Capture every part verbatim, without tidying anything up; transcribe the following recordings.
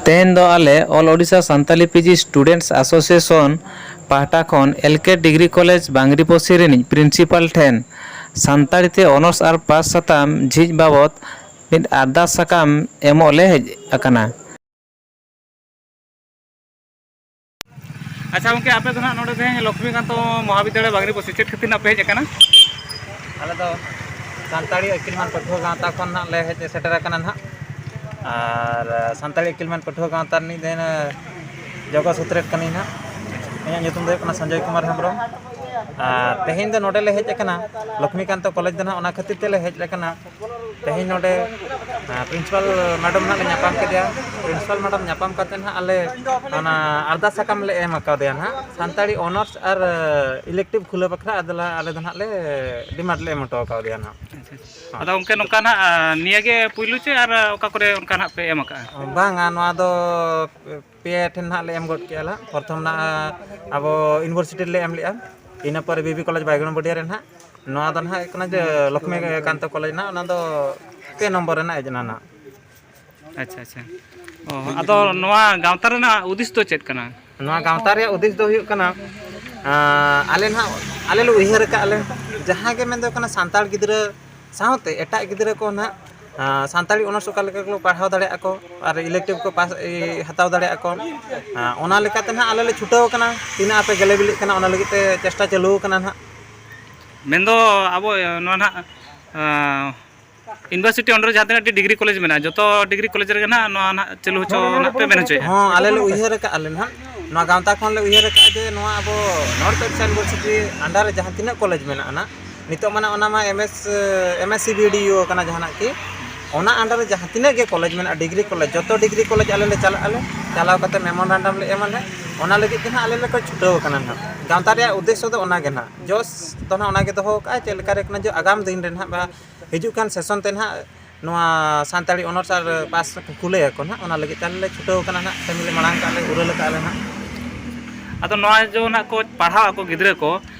ᱛᱮᱦᱮᱧ ᱫᱚ ᱟᱞᱮ All Odisha Santali P G Students Association ᱯᱟᱦᱴᱟ ᱠᱷᱚᱱ L K Degree College ᱵᱟᱝᱨᱤᱯᱚᱥᱤ ᱨᱤᱱᱤᱡ principal ᱴᱷᱮᱱ ᱥᱟᱱᱛᱟᱲᱤ ᱛᱮ ᱚᱱᱟᱨᱥ ᱟᱨ ᱯᱟᱥ ᱥᱟᱛᱟᱢ ᱡᱷᱤᱡ ᱵᱟᱵᱚᱛ ᱢᱤᱫ ᱟᱨᱫᱟᱥ ᱥᱟᱠᱟᱢ ᱮᱢᱚᱜ ᱞᱮ ᱦᱮᱡ ᱟᱠᱟᱱᱟ᱾ ᱟᱪᱪᱷᱟ ᱜᱚᱢᱠᱮ, ᱟᱯᱮ ᱫᱚ ᱱᱟᱦᱟᱜ ᱱᱚᱰᱮ ᱛᱮᱦᱮᱧ ᱞᱚᱠᱥᱢᱤᱠᱟᱱᱛᱚ ᱢᱚᱦᱟᱵᱤᱫᱽᱫᱟᱞᱚᱭ ᱵᱟᱝᱨᱤᱯᱚᱥᱤ ᱪᱮᱫ ᱠᱷᱟᱹᱛᱤᱨ ᱱᱟᱦᱟᱜ ᱯᱮ ᱦᱮᱡ ᱟᱠᱟᱱᱟ? ᱟᱞᱮ ᱫᱚ ᱥᱟᱱᱛᱟᱲᱤ ᱟᱹᱠᱤᱞ ᱢᱟᱱ ᱯᱟᱹᱴᱷᱩᱣᱟᱹ ᱜᱟᱶᱛᱟ ᱠᱷᱚᱱ ᱱᱟᱦᱟᱜ ᱞᱮ ᱦᱮᱡ ᱥᱮᱴᱮᱨ ᱟᱠᱟᱱᱟ ᱱᱟᱦᱟᱜ᱾ ᱟᱨ ᱥᱟᱱᱛᱟᱲᱤ ᱟᱹᱠᱤᱞ ᱢᱟᱱ ᱯᱟᱹᱴᱷᱩᱣᱟᱹ ᱜᱟᱶᱛᱟ ᱨᱤᱱᱤᱡ ᱫᱚ ᱡᱚᱜᱚ ᱥᱩᱛᱨᱮᱛ ᱠᱟᱹᱱᱟᱹᱧ ᱱᱟᱦᱟᱜ᱾ ᱤᱧᱟᱹᱜ ᱧᱩᱛᱩᱢ ᱫᱚ ᱦᱩᱭᱩᱜ ᱠᱟᱱᱟ ᱥᱚᱧᱡᱚᱭ ᱠᱩᱢᱟᱨ ᱦᱮᱢᱵᱨᱚᱢ᱾ ᱟᱨ ᱛᱮᱦᱮᱧ ᱫᱚ ᱱᱚᱰᱮ ᱞᱮ ᱦᱮᱡ ᱟᱠᱟᱱᱟ ᱞᱚᱠᱥᱢᱤᱠᱟᱱᱛᱚ ᱠᱚᱞᱮᱡᱽ ᱫᱚ ᱱᱟᱦᱟᱜ ᱚᱱᱟ ᱠᱷᱟᱹᱛᱤᱨ ᱛᱮᱞᱮ ᱦᱮᱡ ᱟᱠᱟᱱᱟ᱾ ᱛᱮᱦᱮᱧ ᱱᱚᱰᱮ, ᱟᱸ, principal madam ᱱᱟᱦᱟᱜ ᱞᱮ ᱧᱟᱯᱟᱢ ᱠᱮᱫᱮᱭᱟ᱾ Principal madam ᱧᱟᱯᱟᱢ ᱠᱟᱛᱮ ᱱᱟᱦᱟᱜ ᱟᱞᱮ ᱚᱱᱟ ᱟᱨᱫᱟᱥ ᱥᱟᱠᱟᱢ ᱞᱮ ᱮᱢ ᱠᱟᱣᱫᱮᱭᱟ ᱱᱟᱦᱟᱜ, ᱥᱟᱱᱛᱟᱲᱤ ᱚᱱᱟᱨᱥ ᱟᱨ, ᱟᱸ, elective ᱠᱷᱩᱞᱟᱹᱣ ᱵᱟᱠᱷᱨᱟ ᱟᱫᱚ ᱞᱮ, ᱟᱞᱮ ᱫᱚ ᱱᱟᱦᱟᱜ ᱞᱮ demand ᱞᱮ ᱮᱢ ᱦᱚᱴᱚ ᱠᱟᱣᱫᱮᱭᱟ ᱱᱟᱦᱟᱜ᱾ ᱟᱪᱪᱷᱟ, ᱟᱪᱪᱷᱟ᱾ ᱟᱫᱚ ᱜᱚᱢᱠᱮ, ᱱᱚᱝᱠᱟ ᱱᱟᱦᱟᱜ, ᱟᱸ, ᱱᱤᱭᱟᱹ ᱜᱮ ᱯᱩᱭᱞᱩ ᱪᱮ ᱟᱨ ᱚᱠᱟ ᱠᱚᱨᱮ ᱚᱱᱠᱟ ᱱᱟᱦᱟᱜ ᱯᱮ ᱮᱢ ᱟᱠᱟᱜᱼᱟ? ᱵᱟᱝᱟ, ᱱᱚᱣᱟ ᱫᱚ ᱯᱮ ᱴᱷᱮᱱ ᱱᱟᱦᱟᱜ ᱞᱮ ᱮᱢ ᱜᱚᱫ ᱠᱮᱜᱼᱟ ᱱᱟᱦᱟᱜ᱾ ᱯᱨᱚᱛᱷᱚᱢ ᱱᱟᱦᱟᱜ ᱟᱵᱚ university ᱨᱮᱞᱮ ᱮᱢ ᱞᱮᱜᱼᱟ, ᱤᱱᱟᱹ ᱯᱚᱨᱮ ᱵᱤ ᱵᱤ ᱠᱚᱞᱮᱡᱽ ᱵᱟᱭᱜᱚᱱᱵᱟᱹᱰᱤᱭᱟ ᱨᱮ ᱱᱟᱦᱟᱜ, ᱱᱚᱣᱟ ᱫᱚ ᱱᱟᱦᱟᱜ ᱦᱩᱭᱩᱜ ᱠᱟᱱᱟ ᱡᱮ ᱞᱚᱠᱥᱢᱤᱠᱟᱱᱛᱚ ᱠᱚᱞᱮᱡᱽ ᱱᱟᱦᱟᱜ, ᱚᱱᱟ ᱫᱚ ᱯᱮ ᱱᱚᱢᱵᱚᱨ ᱨᱮᱱᱟᱜ ᱦᱮᱡ ᱮᱱᱟ ᱱᱟᱦᱟᱜ᱾ ᱟᱪᱪᱷᱟ, ᱟᱪᱪᱷᱟ᱾ ᱚ, ᱟᱫᱚ ᱱᱚᱣᱟ ᱜᱟᱶᱛᱟ ᱨᱮᱱᱟᱜ ᱩᱫᱤᱥ ᱫᱚ ᱪᱮᱫ ᱠᱟᱱᱟ? ᱱᱚᱣᱟ ᱜᱟᱶᱛᱟ ᱨᱮᱭᱟᱜ ᱩᱫᱤᱥ ᱫᱚ ᱦᱩᱭᱩᱜ ᱠᱟᱱᱟ, ᱟᱸ, ᱟᱞᱮ ᱱᱟᱦᱟᱜ, ᱟᱞᱮ ᱞᱮ ᱩᱭᱦᱟᱹᱨ ᱟᱠᱟᱫ ᱞᱮ, ᱡᱟᱦᱟᱸ ᱜᱮ ᱢᱮᱱᱫᱚ ᱠᱟᱱᱟ ᱥᱟᱱᱛᱟᱲ ᱜᱤᱫᱽᱨᱟᱹ ᱥᱟᱶᱛᱮ ᱮᱴᱟᱜ ᱜᱤᱫᱽᱨᱟᱹ ᱠᱚ ᱱᱟᱦᱟᱜ, ᱟᱸ, ᱥᱟᱱᱛᱟᱲᱤ ᱚᱱᱟᱨᱥ ᱚᱠᱟ ᱞᱮᱠᱟ ᱠᱚ ᱯᱟᱲᱦᱟᱣ ᱫᱟᱲᱮᱭᱟᱜᱼᱟ ᱠᱚ ᱟᱨ elective ᱠᱚ ᱯᱟᱥ, ᱤ, ᱦᱟᱛᱟᱣ ᱫᱟᱲᱮᱭᱟᱜᱼᱟ ᱠᱚ᱾ ᱟᱸ, ᱚᱱᱟ ᱞᱮᱠᱟᱛᱮ ᱱᱟᱦᱟᱜ ᱟᱞᱮ ᱞᱮ ᱪᱷᱩᱴᱟᱹᱣ ᱟᱠᱟᱱᱟ, ᱛᱤᱱᱟᱹᱜ ᱟᱯᱮ ᱜᱮᱞᱮ ᱵᱤᱞᱤᱜ ᱠᱟᱱᱟ, ᱚᱱᱟ ᱞᱟᱹᱜᱤᱫ ᱛᱮ ᱪᱮᱥᱴᱟ ᱪᱟᱹᱞᱩ ᱟᱠᱟᱱᱟ ᱱᱟᱦᱟᱜ᱾ ᱢᱮᱱᱫᱚ ᱟᱵᱚ, ᱮ, ᱱᱚᱣᱟ ᱱᱟᱦᱟᱜ, ᱟᱸ, university under ᱨᱮ ᱡᱟᱦᱟᱸ ᱛᱤᱱᱟᱹᱜ ᱰᱤᱜᱽᱨᱤ ᱠᱚᱞᱮᱡᱽ ᱢᱮᱱᱟᱜᱼᱟ, ᱡᱚᱛᱚ ᱰᱤᱜᱽᱨᱤ ᱠᱚᱞᱮᱡᱽ ᱨᱮᱜᱮ ᱱᱟᱦᱟᱜ ᱱᱚᱣᱟ ᱱᱟᱦᱟᱜ ᱪᱟᱹᱞᱩ ᱦᱚᱪᱚ ᱱᱟᱦᱟᱜ ᱯᱮ ᱢᱮᱱ ᱦᱚᱪᱚᱭᱮᱫᱼᱟ? ᱦᱚᱸ, ᱟᱞᱮ ᱞᱮ ᱩᱭᱦᱟᱹᱨ ᱟᱠᱟᱫᱼᱟ ᱞᱮ ᱱᱟᱦᱟᱜ, ᱱᱚᱣᱟ ᱜᱟᱶᱛᱟ ᱠᱷᱚᱱ ᱞᱮ ᱩᱭᱦᱟᱹᱨ ᱟᱠᱟᱫᱼᱟ ᱡᱮ ᱱᱚᱣᱟ ᱟᱵᱚ North East University under ᱨᱮ ᱡᱟᱦᱟᱸ ᱛᱤᱱᱟᱹᱜ ᱠᱚᱞᱮᱡᱽ ᱢᱮᱱᱟᱜᱼᱟ ᱱᱟᱦᱟᱜ, ᱱᱤᱛᱚᱜ ᱢᱟᱱᱮ ᱚᱱᱟ ᱢᱟ M S, M S C B D O ᱠᱟᱱᱟ ᱡᱟᱦᱟᱱᱟᱜ ᱠᱤ, ᱚᱱᱟ under ᱨᱮ ᱡᱟᱦᱟᱸ ᱛᱤᱱᱟᱹᱜ ᱜᱮ ᱠᱚᱞᱮᱡᱽ ᱢᱮᱱᱟᱜᱼᱟ, ᱰᱤᱜᱽᱨᱤ ᱠᱚᱞᱮᱡᱽ, ᱡᱚᱛᱚ ᱰᱤᱜᱽᱨᱤ ᱠᱚᱞᱮᱡᱽ ᱟᱞᱮ ᱞᱮ ᱪᱟᱞᱟᱜ ᱟᱞᱮ, ᱪᱟᱞᱟᱣ ᱠᱟᱛᱮ memorandum ᱞᱮ ᱮᱢ ᱟᱞᱮ, ᱚᱱᱟ ᱞᱟᱹᱜᱤᱫ ᱜᱮ ᱱᱟᱦᱟᱜ ᱟᱞᱮ ᱞᱮ ᱪᱷᱩᱴᱟᱹᱣ ᱟᱠᱟᱱᱟ ᱱᱟᱦᱟᱜ᱾ ᱜᱟᱶᱛᱟ ᱨᱮᱭᱟᱜ ᱩᱫᱽᱫᱮᱥᱥᱚ ᱫᱚ ᱚᱱᱟ ᱜᱮ ᱱᱟᱦᱟᱜ, ᱡᱚᱥ ᱫᱚ ᱱᱟᱦᱟᱜ ᱚᱱᱟ ᱜᱮ ᱫᱚᱦᱚ ᱠᱟᱜᱼᱟ, ᱪᱮᱫ ᱞᱮᱠᱟ ᱨᱮ ᱠᱟᱱᱟ ᱡᱮ ᱟᱜᱟᱢ ᱫᱤᱱ ᱨᱮ ᱱᱟᱦᱟᱜ ᱵᱟ ᱦᱤᱡᱩᱜ ᱠᱟᱱ session ᱛᱮ ᱱᱟᱦᱟᱜ ᱱᱚᱣᱟ ᱥᱟᱱᱛᱟᱲᱤ ᱚᱱᱟᱨᱥ ᱟᱨ ᱯᱟᱥ ᱠᱚ ᱠᱷᱩᱞᱟᱹᱭᱟᱠᱚ ᱱᱟᱦᱟᱜ, ᱚᱱᱟ ᱞᱟᱹᱜᱤᱫ ᱛᱮ ᱟᱞᱮ ᱞᱮ ᱪᱷᱩᱴᱟᱹᱣ ᱠᱟᱱᱟ ᱱᱟᱦᱟᱜ, ᱠᱟᱹᱢᱤ ᱞᱮ ᱢᱟᱲᱟᱝ ᱠᱟᱜᱼᱟ ᱞᱮ, ᱩᱨᱟᱹᱞ ᱠᱟᱜᱼᱟ ᱞᱮ ᱱᱟᱦᱟᱜ᱾ ᱟᱫᱚ ᱱᱚᱣᱟ ᱡᱮ ᱱᱟᱦᱟᱜ ᱠᱚ ᱯᱟᱲᱦᱟᱣ ᱟᱠᱚ ᱜᱤᱫᱽᱨᱟᱹ ᱠᱚ,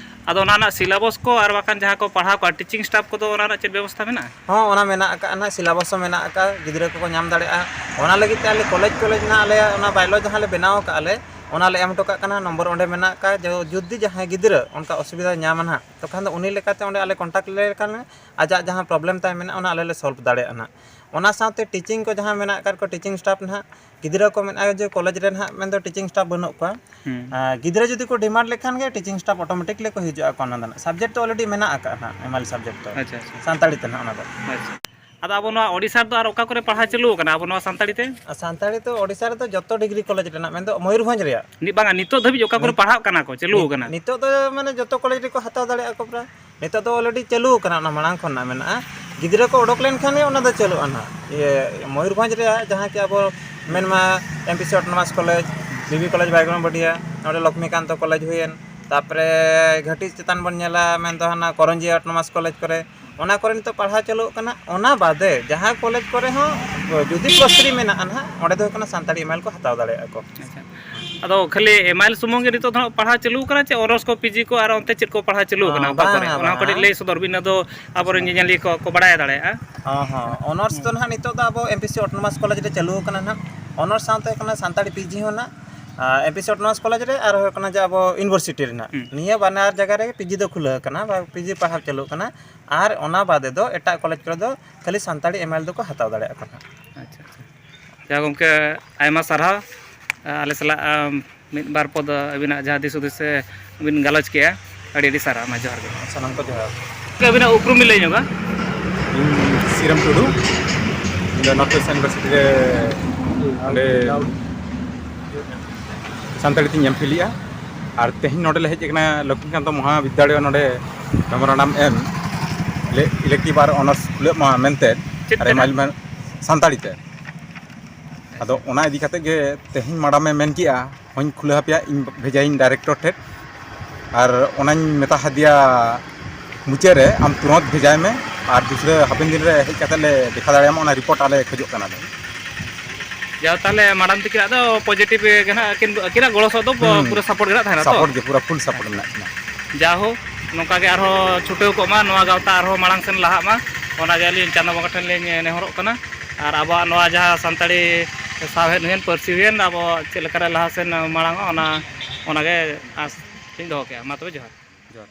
ᱟᱫᱚ ᱚᱱᱟ ᱨᱮᱱᱟᱜ syllabus ᱠᱚ ᱟᱨ ᱵᱟᱠᱷᱟᱱ ᱡᱟᱦᱟᱸ ᱠᱚ ᱯᱟᱲᱦᱟᱣ ᱠᱚᱣᱟ, teaching staff ᱠᱚᱫᱚ ᱚᱱᱟ ᱨᱮᱱᱟᱜ ᱪᱮᱫ ᱵᱮᱵᱚᱥᱛᱷᱟ ᱢᱮᱱᱟᱜᱼᱟ? ᱦᱚᱸ, ᱚᱱᱟ ᱢᱮᱱᱟᱜ ᱟᱠᱟᱫᱼᱟ ᱱᱟᱦᱟᱜ, syllabus ᱦᱚᱸ ᱢᱮᱱᱟᱜ ᱟᱠᱟᱫᱼᱟ, ᱜᱤᱫᱽᱨᱟᱹ ᱠᱚᱠᱚ ᱧᱟᱢ ᱫᱟᱲᱮᱭᱟᱜᱼᱟ᱾ ᱚᱱᱟ ᱞᱟᱹᱜᱤᱫ ᱛᱮ ᱟᱞᱮ ᱠᱚᱞᱮᱡᱽ ᱠᱚᱞᱮᱡᱽ ᱱᱟᱦᱟᱜ ᱟᱞᱮᱭᱟᱜ ᱚᱱᱟ bylaw ᱡᱟᱦᱟᱸ ᱞᱮ ᱵᱮᱱᱟᱣ ᱟᱠᱟᱫᱼᱟ ᱞᱮ, ᱚᱱᱟ ᱞᱮ ᱮᱢ ᱦᱚᱴᱚ ᱠᱟᱜ ᱠᱟᱱᱟ, ᱱᱚᱢᱵᱚᱨ ᱚᱸᱰᱮ ᱢᱮᱱᱟᱜ ᱟᱠᱟᱫᱼᱟ᱾ ᱡᱚ-, ᱡᱩᱫᱤ ᱡᱟᱦᱟᱸᱭ ᱜᱤᱫᱽᱨᱟᱹ ᱚᱱᱠᱟ ᱚᱥᱩᱵᱤᱫᱷᱟ ᱧᱟᱢᱟ ᱱᱟᱦᱟᱜ, ᱛᱚᱠᱷᱟᱱ ᱫᱚ ᱩᱱᱤ ᱞᱮᱠᱟᱛᱮ ᱚᱸᱰᱮ ᱟᱞᱮ contact ᱞᱮ ᱞᱮᱠᱷᱟᱱ ᱟᱡᱟᱜ ᱡᱟᱦᱟᱸ problem ᱛᱟᱭ ᱢᱮᱱᱟᱜᱼᱟ, ᱚᱱᱟ ᱟᱞᱮ ᱞᱮ solve ᱫᱟᱲᱮᱭᱟᱜᱼᱟ ᱱᱟᱦᱟᱜ᱾ ᱚᱱᱟ ᱥᱟᱶᱛᱮ teaching ᱠᱚ ᱡᱟᱦᱟᱸ ᱢᱮᱱᱟᱜ ᱟᱠᱟᱫ ᱠᱚ, teaching staff ᱱᱟᱦᱟᱜ, ᱜᱤᱫᱽᱨᱟᱹ ᱠᱚ ᱢᱮᱱᱟᱜᱼᱟ ᱡᱮ ᱠᱚᱞᱮᱡᱽ ᱨᱮ ᱱᱟᱦᱟᱜ ᱢᱮᱱᱫᱚ teaching staff ᱵᱟᱹᱱᱩᱜ ᱠᱚᱣᱟ᱾ ᱦᱩᱸ᱾ ᱟᱨ ᱜᱤᱫᱽᱨᱟᱹ ᱡᱩᱫᱤ ᱠᱚ demand ᱞᱮᱠᱷᱟᱱ ᱜᱮ teaching staff automatic ᱞᱮ ᱠᱚ ᱦᱤᱡᱩᱜᱼᱟ ᱠᱚ, ᱚᱱᱟ ᱫᱚ ᱱᱟᱦᱟᱜ subject ᱫᱚ already ᱢᱮᱱᱟᱜ ᱟᱠᱟᱫᱼᱟ ᱱᱟᱦᱟᱜ, ᱮᱢ ᱟᱭ ᱮᱞ subject ᱫᱚ᱾ ᱟᱪᱪᱷᱟ, ᱟᱪᱪᱷᱟ᱾ ᱥᱟᱱᱛᱟᱲᱤ ᱛᱮ ᱱᱟᱦᱟᱜ ᱚᱱᱟ ᱫᱚ᱾ ᱟᱪᱪᱷᱟ᱾ ᱟᱫᱚ ᱟᱵᱚ ᱱᱚᱣᱟ ᱳᱰᱤᱥᱟ ᱨᱮᱫᱚ ᱟᱨ ᱚᱠᱟ ᱠᱚᱨᱮ ᱯᱟᱲᱦᱟᱣ ᱪᱟᱹᱞᱩ ᱟᱠᱟᱱᱟ ᱟᱵᱚ ᱱᱚᱣᱟ ᱥᱟᱱᱛᱟᱲᱤ ᱛᱮ? ᱟᱨ ᱥᱟᱱᱛᱟᱲᱤ ᱛᱮ ᱳᱰᱤᱥᱟ ᱨᱮᱫᱚ ᱡᱚᱛᱚ degree ᱠᱚᱞᱮᱡᱽ ᱨᱮᱱᱟᱜ, ᱢᱮᱱᱫᱚ ᱢᱚᱭᱩᱨᱵᱷᱚᱸᱡᱽ ᱨᱮᱭᱟᱜ᱾ ᱱᱤ-, ᱵᱟᱝᱟ, ᱱᱤᱛᱚᱜ ᱫᱷᱟᱹᱵᱤᱡ ᱚᱠᱟ ᱠᱚᱨᱮ ᱱᱤᱛ-, ᱯᱟᱲᱦᱟᱜ ᱠᱟᱱᱟ ᱠᱚ, ᱪᱟᱹᱞᱩ ᱱᱤᱛ-, ᱟᱠᱟᱱᱟ? ᱱᱤᱛᱚᱜ ᱫᱚ ᱢᱟᱱᱮ ᱡᱚᱛᱚ ᱠᱚᱞᱮᱡᱽ ᱨᱮᱠᱚ ᱦᱟᱛᱟᱣ ᱫᱟᱲᱮᱭᱟᱜᱼᱟ ᱠᱚ ᱯᱨᱟᱭ᱾ ᱱᱤᱛᱚᱜ ᱫᱚ already ᱪᱟᱹᱞᱩ ᱟᱠᱟᱱᱟ, ᱚᱱᱟ ᱢᱟᱲᱟᱝ ᱠᱷᱚᱱᱟᱜ ᱢᱮᱱᱟᱜᱼᱟ᱾ ᱜᱤᱫᱽᱨᱟᱹ ᱠᱚ ᱚᱰᱚᱠ ᱞᱮᱱᱠᱷᱟᱱ ᱜᱮ ᱚᱱᱟ ᱫᱚ ᱪᱟᱹᱞᱩᱜᱼᱟ ᱱᱟᱦᱟᱜ᱾ ᱤᱭᱟᱹ, ᱢᱚᱭᱩᱨᱵᱷᱚᱸᱡᱽ ᱨᱮᱭᱟᱜ ᱡᱟᱦᱟᱸ ᱠᱤ ᱟᱵᱚ ᱢᱮᱱᱢᱟ M P C autonomous college, B B college ᱵᱟᱭᱜᱚᱱᱵᱟᱹᱰᱤᱭᱟ, ᱱᱚᱰᱮ ᱞᱚᱠᱷᱢᱤᱠᱟᱱᱛᱚ ᱠᱚᱞᱮᱡᱽ ᱦᱩᱭᱮᱱ, ᱛᱟᱯᱚᱨᱮ ᱜᱷᱟᱹᱴᱤ ᱪᱮᱛᱟᱱ ᱵᱚᱱ ᱧᱮᱞᱟ, ᱢᱮᱱᱫᱚ ᱦᱟᱱᱟ ᱠᱚᱨᱚᱧᱡᱤᱭᱟ autonomous college ᱠᱚᱨᱮ, ᱚᱱᱟ ᱠᱚᱨᱮ ᱱᱤᱛᱚᱜ ᱯᱟᱲᱦᱟᱣ ᱪᱟᱹᱞᱩᱜ ᱠᱟᱱᱟ᱾ ᱚᱱᱟ ᱵᱟᱫᱮ ᱡᱟᱦᱟᱸ ᱠᱚᱞᱮᱡᱽ ᱠᱚᱨᱮ ᱦᱚᱸ ᱡᱩᱫᱤ plus three ᱢᱮᱱᱟᱜᱼᱟ ᱱᱟᱦᱟᱜ, ᱚᱸᱰᱮ ᱫᱚ ᱦᱩᱭᱩᱜ ᱠᱟᱱᱟ ᱥᱟᱱᱛᱟᱲᱤ ᱮᱢ ᱟᱭ ᱮᱞ ᱠᱚ ᱦᱟᱛᱟᱣ ᱫᱟᱲᱮᱭᱟᱜᱼᱟ ᱠᱚ᱾ ᱟᱪᱪᱷᱟ᱾ ᱟᱫᱚ ᱠᱷᱟᱹᱞᱤ ᱮᱢ ᱟᱭ ᱮᱞ ᱥᱩᱢᱩᱝ ᱜᱮ ᱱᱤᱛᱚᱜ ᱫᱚ ᱦᱟᱸᱜ ᱯᱟᱲᱦᱟᱣ ᱪᱟᱹᱞᱩ ᱠᱟᱱᱟ, ᱪᱮ ᱚᱱᱟᱨᱥ ᱠᱚ, ᱯᱤ ᱡᱤ ᱠᱚ, ᱟᱨ ᱚᱱᱛᱮ ᱪᱮᱫ ᱠᱚ ᱯᱟᱲᱦᱟᱣ ᱪᱟᱹᱞᱩ ᱠᱟᱱᱟ? ᱚ, ᱚᱠᱟ ᱠᱚᱨᱮ? ᱵᱟᱝᱟ, ᱚᱱᱟ ᱦᱚᱸ ᱠᱟᱹᱴᱤᱡ ᱵᱟᱝᱟ᱾ ᱞᱟᱹᱭ ᱥᱚᱫᱚᱨ ᱵᱤᱱ, ᱟᱫᱚ ᱟᱵᱚᱨᱮᱱ ᱧᱮᱧᱮᱞᱤᱭᱟᱹ ᱠᱚ, ᱠᱚ ᱵᱟᱲᱟᱭ ᱫᱟᱲᱮᱭᱟᱜᱼᱟ᱾ ᱦᱚᱸ, ᱦᱚᱸ᱾ ᱚᱱᱟᱨᱥ ᱫᱚ ᱱᱟᱦᱟᱜ ᱱᱤᱛᱚᱜ ᱫᱚ ᱟᱵᱚ M P C autonomous college ᱨᱮ ᱪᱟᱹᱞᱩ ᱟᱠᱟᱱᱟ ᱱᱟᱦᱟᱜ᱾ ᱚᱱᱟᱨᱥ ᱥᱟᱶᱛᱮ ᱦᱩᱭᱩᱜ ᱠᱟᱱᱟ ᱥᱟᱱᱛᱟᱲᱤ ᱯᱤ ᱡᱤ ᱦᱚᱸ ᱱᱟᱦᱟᱜ, ᱟᱨ M P C autonomous college ᱨᱮ, ᱟᱨ ᱦᱩᱭᱩᱜ ᱠᱟᱱᱟ ᱡᱮ ᱟᱵᱚ university ᱨᱮ ᱱᱟᱦᱟᱜ᱾ ᱦᱩᱸ᱾ ᱱᱤᱭᱟᱹ ᱵᱟᱱᱟᱨ ᱡᱟᱭᱜᱟ ᱨᱮ ᱯᱤ ᱡᱤ ᱫᱚ ᱠᱷᱩᱞᱟᱹᱣ ᱟᱠᱟᱱᱟ, ᱵᱟ ᱯᱤ ᱡᱤ ᱯᱟᱲᱦᱟᱣ ᱪᱟᱹᱞᱩ ᱟᱠᱟᱱᱟ᱾ ᱟᱨ ᱚᱱᱟ ᱵᱟᱫᱮ ᱫᱚ ᱮᱴᱟᱜ ᱠᱚᱞᱮᱡᱽ ᱠᱚᱨᱮ ᱫᱚ ᱠᱷᱟᱹᱞᱤ ᱥᱟᱱᱛᱟᱲᱤ ᱮᱢ ᱟᱭ ᱮᱞ ᱫᱚᱠᱚ ᱦᱟᱛᱟᱣ ᱫᱟᱲᱮᱭᱟᱜ ᱠᱟᱱᱟ᱾ ᱟᱪᱪᱷᱟ, ᱟᱪᱪᱷᱟ᱾ ᱡᱟ ᱜᱚᱢᱠᱮ, ᱟᱭᱢᱟ ᱥᱟᱨᱦᱟᱣ᱾ ᱟᱞᱮ ᱥᱟᱞᱟᱜ, ᱟᱢ, ᱢᱤᱫ ᱵᱟᱨ ᱯᱚᱫ ᱟᱹᱵᱤᱱᱟᱜ ᱡᱟᱦᱟᱸ ᱫᱤᱥ ᱦᱩᱫᱤᱥ ᱥᱮ ᱵᱤᱱ ᱜᱟᱞᱚᱪ ᱠᱮᱜᱼᱟ, ᱟᱹᱰᱤ ᱟᱹᱰᱤ ᱥᱟᱨᱦᱟᱣ᱾ ᱢᱟ ᱡᱚᱦᱟᱨ ᱜᱮ᱾ ᱥᱟᱱᱟᱢ ᱠᱚ ᱡᱚᱦᱟᱨ᱾ ᱜᱚᱢᱠᱮ, ᱟᱹᱵᱤᱱᱟᱜ ᱩᱯᱨᱩᱢ ᱵᱤᱱ ᱞᱟᱹᱭ ᱧᱚᱜᱟ? ᱤᱧ ᱥᱤᱨᱟᱢ ᱴᱩᱰᱩ, ᱤᱧ ᱫᱚ ᱱᱚᱨᱛᱷ ᱤᱥᱴᱟᱨᱱ ᱤᱭᱩᱱᱤᱵᱷᱟᱨᱥᱤᱴᱤ ᱨᱮ ᱚᱸᱰᱮ ᱥᱟᱱᱛᱟᱲᱤ ᱛᱤᱧ ᱮᱢ ᱯᱷᱤᱞ ᱮᱜᱼᱟ᱾ ᱟᱨ ᱛᱮᱦᱮᱧ ᱱᱚᱰᱮ ᱞᱮ ᱦᱮᱡ ᱟᱠᱟᱱᱟ ᱞᱚᱠᱠᱷᱢᱤᱠᱟᱱᱛᱚ ᱢᱚᱦᱟ ᱵᱤᱫᱽᱫᱟᱞᱚᱭ ᱱᱚᱰᱮ memorandum ᱮᱢ, ᱞᱮ ᱤᱞᱮᱠᱴᱤᱵᱷ ᱟᱨ ᱚᱱᱟᱨᱥ ᱠᱷᱩᱞᱟᱹᱜ ᱢᱟ ᱢᱮᱱᱛᱮ᱾ ᱪᱮᱫ ᱟᱨ ᱛᱮ ᱮᱢ ᱟᱭ ᱮᱞ ᱱᱟᱜ? ᱢᱮᱱ-, ᱥᱟᱱᱛᱟᱲᱤ ᱛᱮ᱾ ᱟᱫᱚ ᱚᱱᱟ ᱤᱫᱤ ᱠᱟᱛᱮ ᱜᱮ ᱛᱮᱦᱮᱧ ᱢᱮᱰᱟᱢᱮ ᱢᱮᱱ ᱠᱮᱜᱼᱟ, ᱦᱚᱧ ᱠᱷᱩᱞᱟᱹ ᱦᱟᱯᱮᱭᱟ, ᱤᱧ ᱵᱷᱮᱡᱟᱭᱟᱹᱧ ᱰᱟᱭᱨᱮᱠᱴᱚᱨ ᱴᱷᱮᱱ᱾ ᱟᱨ ᱚᱱᱟᱧ ᱢᱮᱛᱟ ᱦᱟᱫᱮᱭᱟ ᱢᱩᱪᱟᱹᱫ ᱨᱮ, "ᱟᱢ ᱛᱩᱨᱟᱹᱛ ᱵᱷᱮᱡᱟᱭ ᱢᱮ, ᱟᱨ ᱫᱩᱥᱨᱟᱹ ᱦᱟᱯᱮᱱ ᱫᱤᱱ ᱨᱮ ᱦᱮᱡ ᱠᱟᱛᱮ ᱞᱮ ᱫᱮᱠᱷᱟᱣ ᱫᱟᱲᱮᱭᱟᱢᱟ, ᱚᱱᱟ ᱨᱤᱯᱳᱨᱴ ᱟᱞᱮ ᱠᱷᱚᱡᱚᱜ ᱠᱟᱱᱟᱞᱮ᱾" ᱡᱟᱣ ᱛᱟᱦᱚᱞᱮ ᱢᱮᱰᱟᱢ ᱛᱟᱹᱠᱤᱱᱟᱜ ᱫᱚ positive ᱜᱮ ᱱᱟᱦᱟᱜ, ᱟᱹᱠᱤᱱ, ᱟᱹᱠᱤᱱᱟᱜ ᱜᱚᱲᱚ ᱥᱚᱦᱚᱫ ᱫᱚ ᱦᱩᱸ᱾ ᱯᱩᱨᱟᱹ support ᱜᱮ ᱱᱟᱦᱟᱜ ᱛᱟᱦᱮᱱᱟ ᱛᱚ? Support ᱜᱮ, ᱯᱩᱨᱟᱹ full support ᱢᱮᱱᱟᱜ ᱠᱤᱱᱟ᱾ ᱡᱟᱭᱦᱳᱠ, ᱱᱚᱝᱠᱟ ᱜᱮ ᱟᱨᱦᱚᱸ ᱪᱷᱩᱴᱟᱹᱣ ᱠᱚᱜ ᱢᱟ, ᱱᱚᱣᱟ ᱜᱟᱶᱛᱟ ᱟᱨᱦᱚᱸ ᱢᱟᱲᱟᱝ ᱥᱮᱱ ᱞᱟᱦᱟᱜ ᱢᱟ, ᱚᱱᱟ ᱜᱮ ᱟᱹᱞᱤᱧ ᱪᱟᱸᱫᱚ ᱵᱚᱸᱜᱟ ᱴᱷᱮᱱ ᱞᱤᱧ ᱱᱮᱦᱚᱨᱚᱜ ᱠᱟᱱᱟ᱾ ᱟᱨ ᱟᱵᱚᱣᱟᱜ ᱱᱚᱣᱟ ᱡᱟᱦᱟᱸ ᱥᱟᱱᱛᱟᱲᱤ ᱥᱟᱶᱦᱮᱫ ᱦᱩᱭᱮᱱ, ᱯᱟᱹᱨᱥᱤ ᱦᱩᱭᱮᱱ, ᱟᱵᱚ ᱪᱮᱫ ᱞᱮᱠᱟᱨᱮ ᱞᱟᱦᱟ ᱥᱮᱱ ᱢᱟᱲᱟᱝᱚᱜᱼᱟ, ᱚᱱᱟ, ᱚᱱᱟᱜᱮ ᱟᱸᱥ ᱞᱤᱧ ᱫᱚᱦᱚ ᱠᱮᱜᱼᱟ᱾ ᱢᱟ ᱛᱚᱵᱮ ᱡᱚᱦᱟᱨ᱾ ᱡᱚᱦᱟᱨ᱾